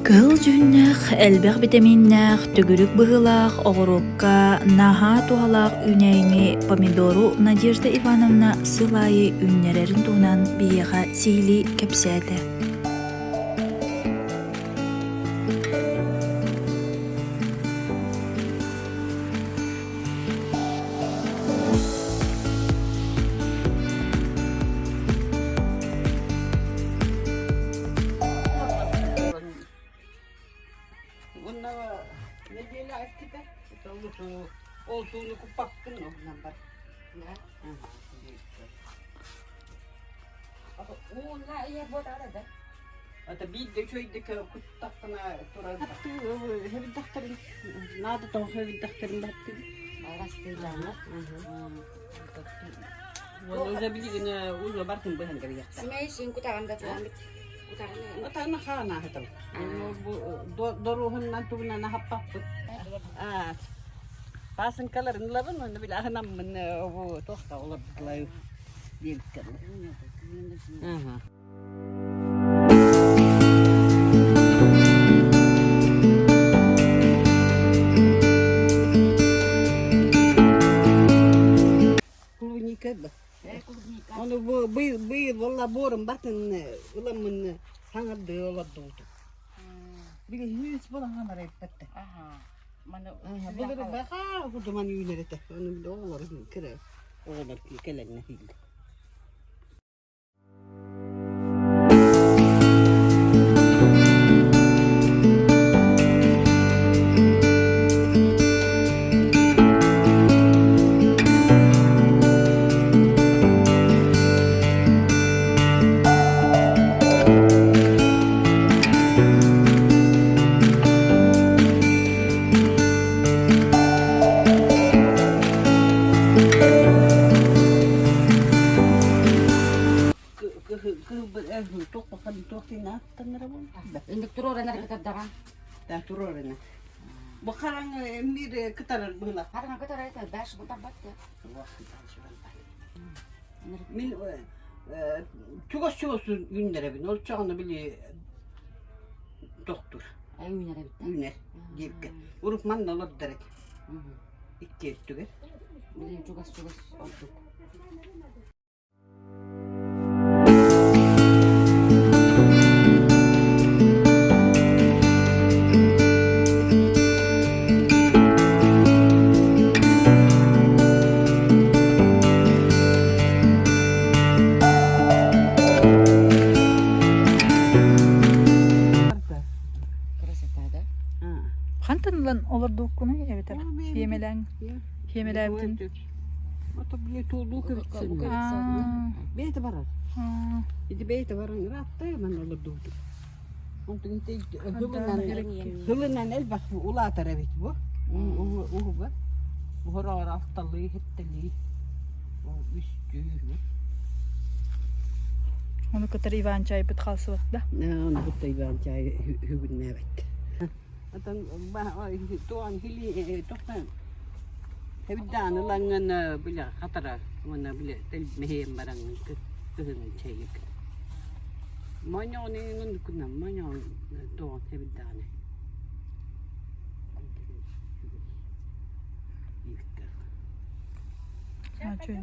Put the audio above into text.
Кыһыл дьүһүннээх, элбэх битэмииннээх, төгүрүк быһыылаах оҕуруокка наһаа туһалаах үүнээйини помидору Надежда Ивановна сыл аайы үүннэрэрин туһунан биһиэхэ сиһилии кэпсээтэ. Уонна нэдиэлэ астыта ол сууну куппаккын оннан бар. Уунна ийэ буотаҕа да? Это биирдэ үчүгэйдик куттаххына турар. Хэбидахтарын наада тоҕо хэбидахтарын баттым. Арастыылаанар. Уонна билигин ууну бартын быһан кэбиһиэхтэ. Симэй син кутаҕын да туһаммыт. Кутаҕын Отана хаана хатам. Доруоһуннан тугунан аһаппаппыт. Пасынкаларын ылабын уонна били аһынаммын туохта олордулай диэбиттэр. Клубника да. Ону бу быйыл буолла буорум батын ыламмын хаҥардыы олордубутум. Били хүүс буолан хаҥар эппэттэ. Былыр баха кудуман үүнэр этэ. Ону били оҕолор кыра оҕолор кэлэннэ хиилэ. Инник туруоран кытардаҕа. Да туруорана. Бу хараҥ эмиир кытарар быһыла. Хараҥа кытарар дальше бутарбат да. Мин чугас-чугас үүннэрэбин. Ол чоҕуна били тохтур. Үүнэр эбит. Үүнэр диэбиккэ. Урут манна олордор этэ. Икки өттүгэр. Билин чугас-чугас ордук. Красота, да? Хантан ылан олордуккунуй эбэтэр хиэмэлээн хиэмэлээбитин Ото били туулуу көбүтсүн. Бэйэтэ барар. Ити бэйэтэ баран ыраатта манна олордубутум. Онтон ити һылынан һылынан элбэх улаатар эбит бу. Уһуга. Уһороор алталыы, хэттэлии, үстүү. Ону кытары Иван чайбыт хаалсыбат да? Ону кытта Иван чай үгүннээбэт. Отон туон хили тохтан Эбиддаан ылаҥҥын бile хатара уонна бile мэһиэн бараҥҥын кыһыҥҥын чэйик. Моньоҕун иҥин кунан моньоҕун тоҕон эбиддааны. А, чё?